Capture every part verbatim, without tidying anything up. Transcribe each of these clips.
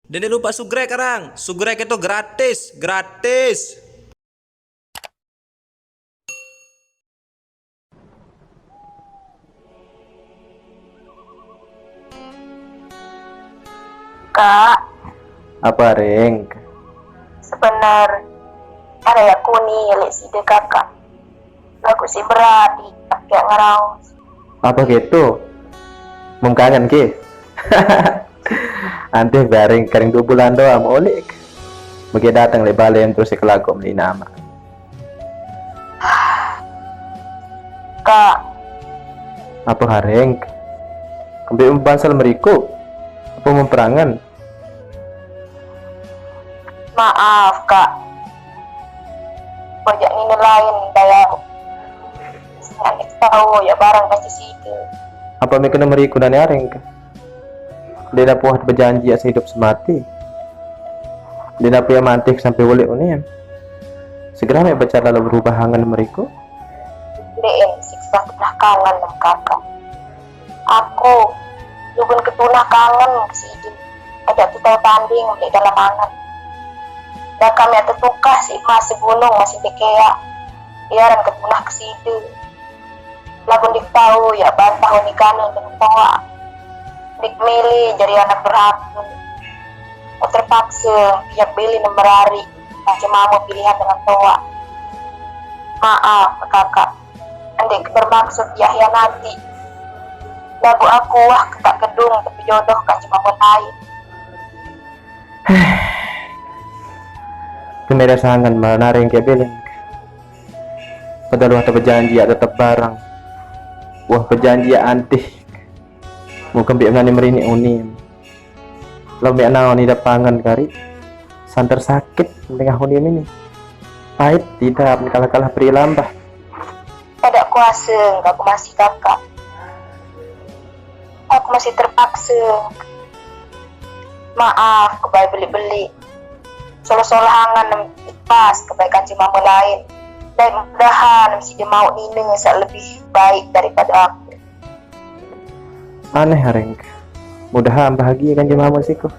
Dene lupa subscribe karang. Subscribe itu gratis, gratis. Kak, Apa, Reng? Sebenar ada ya kuni lek side kakak. Lagu si berarti kayak ngeraus. Apa gitu? Mung kangen ki? Antih bareng kering dua bulan doang oleh. Mungkin datang lek balen terus ke lagu meni nama. Kak, Apa, Reng? Kembali bansal meriku? Apa memperangan? Maaf kak. Banyak nina lain kayak. Saya tahu ya barang pasti side. Apa mi kena meriku dan areng ka? Dena puah berjanji asa hidup semati. Dena punya mantih sampai ulik unian. Segera mi baca lalu berubah angan meriku. Deen siksa tunah kangen nem kakak. Aku juga ketunah kangen ke side. Ada tu tahu tanding di dalam angan. Dan kami ada tukah si emas segunung masih bekeak. Biaran ketunah ke side. Lagu ndik tahu ya bantah unikane dengan toa. Ndik milih jadi anak durhaka. Terpaksa pihak beli nemerari macam mama pilihan dengan toa. Maaf kakak, ndik bermaksud ya hianati. Lagu aku wah ketak gedung tapi jodoh kan cuma buat lain. Kemera sangan malah nareng ke beleng. Padahal wah berjanji ya tetap barang. Wah berjanji ya antih. Mau kembali ngani merini unim. Lo mek naon ida pangan kari. Santer sakit tengah unim ini. Pahit tidak kalah-kalah beri lambah. Tidak kuasa aku masih kakak. Aku masih terpaksa. Maaf kebai beli-beli. Solo-solo hangan nem ikhlas kebai kanci mama lain. Dan mudahan si dia mau nina sak lebih baik daripada aku. Aneh areng. Mudahan bahagia kan jemaah siku.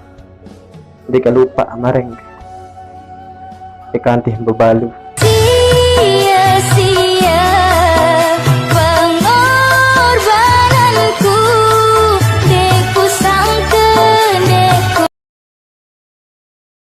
Deka lupa amareng. Deka antih bebalu.